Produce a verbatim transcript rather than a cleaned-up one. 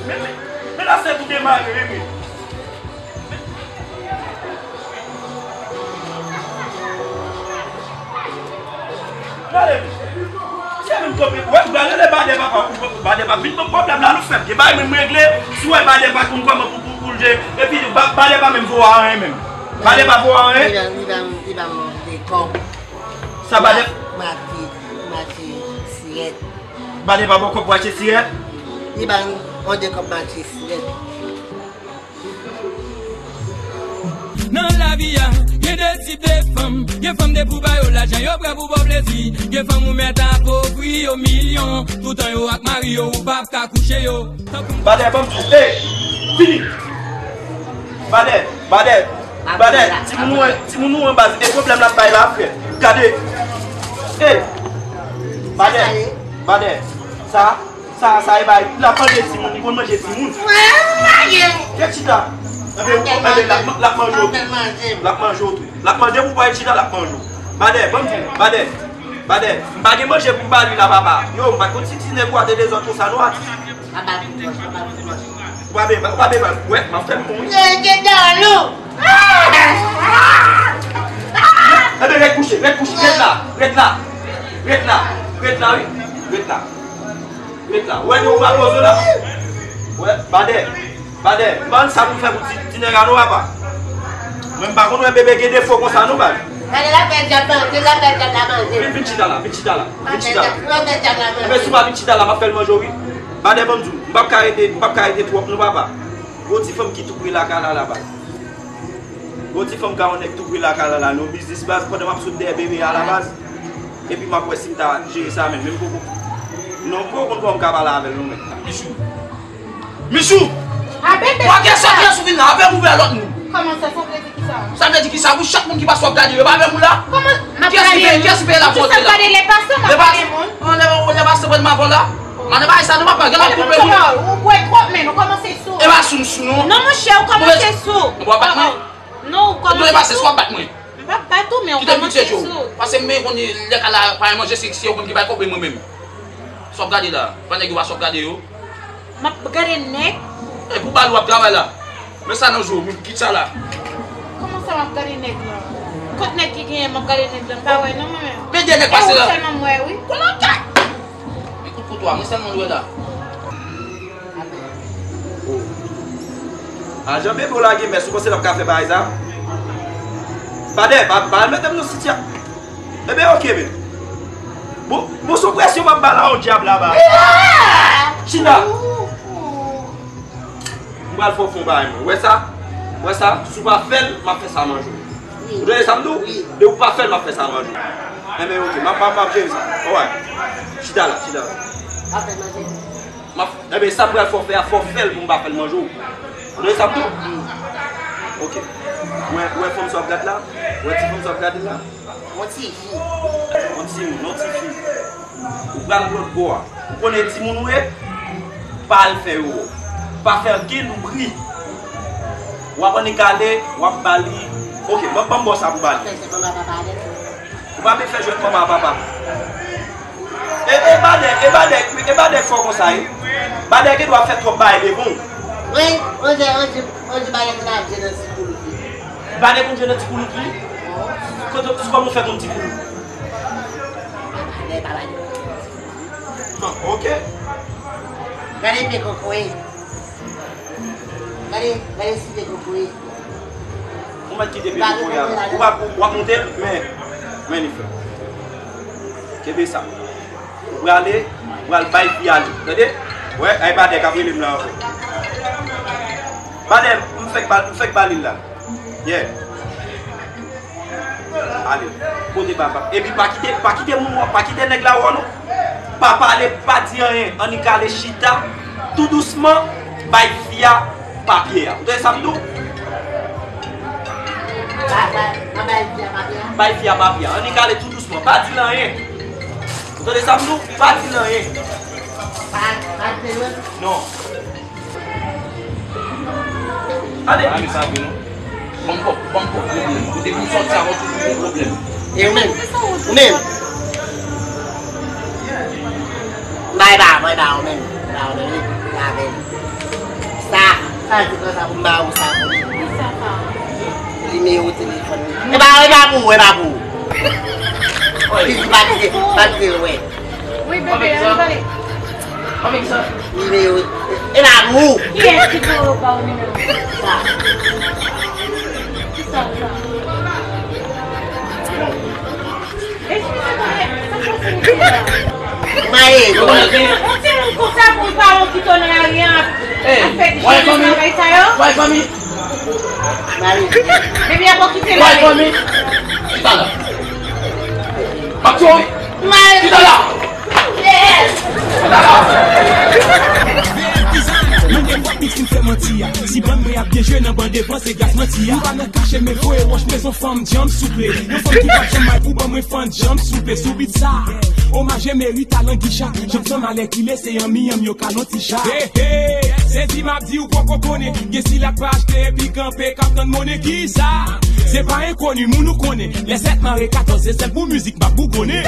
Men la se tou demare, men. Gade, se menm kote, wè, gade le Badè papa, Badè pa vin ban pwoblèm la, nou fè gen bagay menm regle, si wè Badè pa konn kòman pou, pou, pou l jere, epi Ba-, Badè pa menm voye anyen menm. Badè pa voye anyen. Li ban, li ban, li ban mwen de kòb. Sa Badè? M achte, m achte sirèt. Badè pa ba w kòb pou achte sirèt? Li ban mwen de kòb m achte sirèt. Nan lavi a, gen de tip de fanm. Gen fanm de pou ba yo lajan, yo prè pou ba w plezi. Gen fanm ou mèt apovri yo milyon. Toutan yo ak mari yo, ou p ap ka kouche yo. Tankou Badè, ban m di w. Ey! Fini! Badè, Badè, Badè, timoun ou an, timoun ou an baz, e pwoblèm l ap bay la, frè. Gade. Ey! Badè, Badè, sa, sa, sa e bay, l ap manje timoun, li konn manje timoun. Kèt chita. Enben, enben, l ap, l ap manje w tou. L ap manje w tou. L ap manje w pou w pa chita, l ap manje w. Badè, ban m di w, Badè. Badè, m pa gen manje pou m ba li la, papa. Yo, m pa t konn si ti nèg ou a te dezòd konsa, non, atis. Aba pou mwen, aba pou mwen. Ou pa bezwen, ou pa bezwen, wè, m ap fè l pou ou. Yo, te dan nou. Enben, rèd kouche, rèd kouche, rèd la, rèd la, rèd la, rèd la, wi, rèd la. Ret la. Ou wè nou pa poze la. Wè, Badè. Badè, ban sa pou fè pou ti, ti nèg la non, papa. Mwen m pa konn wè bebe gen defo konsa non, baz. Gade la fè djab manje, la fè djab la manje. Vin, vin chita la, vin chita la. Vin chita la. La fè djab la manje. Enben, si w pa vin chita la, m ap fè l manje w, wi. Badè, ban m di w, m p ap ka rete, m p ap ka rete twòp non, papa. Gon ti fanm ki tou pre lakay la, la, baz. Gon ti fanm ka yon nèg tou pre lakay la, la, nan yon biznis, baz, pandan m ap sot dèyè bebe a la, baz. Epi m ap wè si m ta jere sa menm, men m poko. Non, m poko konn kòman m ka pale avè l non, men. Michou. Michou! A bebe! W ap gen sòt yè sou vin la, avè m ouvè lòt moun. Kòman sa, sa vle di ki sa? Sa vle di ki sa? Pou chak moun ki pase w ap gade yo, e pa avè moun la? Kòman m ap gade yo? Kiyès ki peye, kiyès ki peye la pou antre la? Kiyès ap gade Lepasan, m ap gade moun? Lepasan, Lepasan pran m avè w la? M ap nan bagay sa non, papa, gen lòt koupe moun. Ou bwè twòp, men ou kòmanse sou. E pa sou m sou non. Non, monchè, ou kòmanse sou. Ou pa bat mwen? Non, ou kòmanse sou. Ou dwe pase sou, w ap bat mwen. M p ap bat ou, men ou kòmanse sou. Kite m pitye Joe. Pase m men konn lè ka la pa manje, se, se yo konn ki bay kòb, e mwen menm. Sa w ap gade la? Pa nèg yo pa sa w ap gade yo? M ap gade nèg. E pou bal w ap travay la. Men sa nan jou, men kit sa la. Kòman sa m ap gade nèg la? Kot nèg ki genyen m ap gade nèg la? M pa wè non mwen menm. Men de nèg pase la. E ou sèlman m wè wi. Konan kay! Men kout kouto a, mwen sèlman l wè la. Oh. A jan bebe w lage mès, ou panse l ap ka fè bagay sa? Badè, pa, pa al mete m nan sitya. Enben, oke, men. Bon, bon, sou presyon m ap ba la, yon dyab laba. Chita. M pral fè w fè yon bagay, mwen. Ou wè sa? Ou wè sa? Si w pa fè l, m ap fè sa manje w. Ou tande sa m di w? Depi w pa fè l, m ap fè sa manje w. Enben, oke, m ap, m ap, m ap jere sa. Alright. Chita la, chita la. M ap, enben, sa m pral fè w fè a, fò w fè l pou m pa fè l manje w. Ou tande sa m di w? Oke. Ou wè, ou wè fanm sa w ap gad la? Ou wè ti fanm sa w ap gade la? Yon ti fi. Yon timoun, yon ti fi. Ou pral lòt bò a. Ou konnen timoun ou ye? Pa al fè yo. Pa fè ankenn bri. W ap annik ale, w ap ba li. Oke, ban, ban m ba w sa pou ba li. Ou pa bezwen fè jwèt manman ak papa. E, e Badè, e Badè, e Badè fò konsa, wi. Badè gen dwa fè twòp bagay devan w. Wi, on di, on di, on di Badè konn ap jwe nan ti koulout li. Badè konn jwe nan ti koulout li? Kote, kòman w fè konn ti koulout? Badè, pa Badè. Ah, oke. Gade pye kokoye. Gade, gade si pye kokoye. Ou mèt kite pye kokoye a la. Ou pa, ou ap monte l, men, men li fè. Kenbe sa. Ou prale, ou pral bay fi a li. Tande? Wè, ay Badè k ap rele m la ankò. Badè, m fèk ba, m fèk ba li l la. Yeah. Ale, pote papa. Epi pa kite, pa kite moun, pa kite nèg la wè w non. Pa pale, pa di anyen. Annik ale chita tou dousman, bay fi a papye a. Ou tande sa m di w? Bay fi a papye a. Annik ale tou dousman. Pa di l anyen. Ou tande sa m di w? Pa di l anyen. Non. Ale. Ban m kòb, ban m kòb pwoblèm. Ou depi m sòti avè w toujou gen pwoblèm. E ou menm? Ou menm? Bay ba, bay ba, ou menm. Ba, ou menm, wi. Ba, menm. Sa di konsa pou m ba ou sa pou li. Nimewo telefòn li. E pa, e pa pou ou, e pa pou ou. Li di pa kite, pa kite l wè. Wi, bebe, ann pale. Nimewo, e pa pou ou. Kiyès ki pou ba ou nimewo? Sa. Kisa sa? Eskize mwen, sa k pase mesye a? Maye, ou konnen ki? Yon timoun konsa pou l pa wont ki to nan lari an ap, ap fè di cheri nan bagay sa yo? Maye. Bebe a poko kite l ale. Chita la. M ap tiye w wi. Maye. Chita la. Yes. Chita la. Mande fwa pikin fè manti a. Si bann mwen ap byen jwe nan ban devan, se gras manti a. Nou pa nan kache, men voye wòch mezon fanm djanm souple. Yon fanm ki pa t janm may pou ban mwen fanm djanm souple. Sou bit sa, omaj e merit a Languicha. Janm san malè ki lese an miyam yo ka lonti cha. Hey, hey, sezi m ap di ou poko konnen. Gen sila k pa achte epi kanpe k ap tann monnen ki sa. Se pa enkoni, moun ou konnen. Lè sèt mare katòz, se sèl pou mizik m ap bougonnen.